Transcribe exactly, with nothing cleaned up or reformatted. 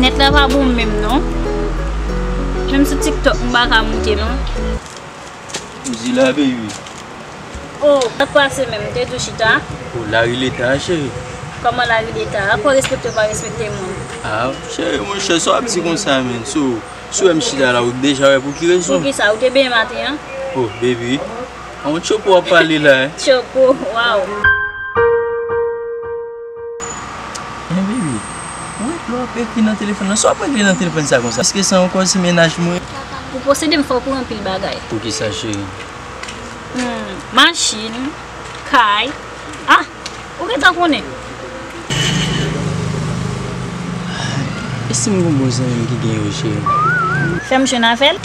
Nèt la pa bon menm non. Menm sou TikTok m pa ka moute non. Ou di la, baby. Oh, sa k pase menm, te di w chita? Oh, lari leta, cheri. Kòman lari leta? Akwè respekte ou pa respekte moun? Ah, cheri, monchè, sa w ap di konsa, menm? So, si w wè m chita la, ou deja wè pou ki rezon. Poukisa? Ou te benyen maten an? Oh, baby. An tchopo w ap pale la, en? Tchopo, waw. Men, baby, ou wè lè w ap ekri nan telefòn nan, sa w ap regle nan telefòn sa konsa? Èske se ankò se mennaj mwen? Pou posede m fò w kouri anpil bagay. Poukisa, cheri? Hmm, machin, kay. Ah, ou gentan konnen. E si m gon bon zanmi m ki gen yo, cheri? Fè m jwenn avè l.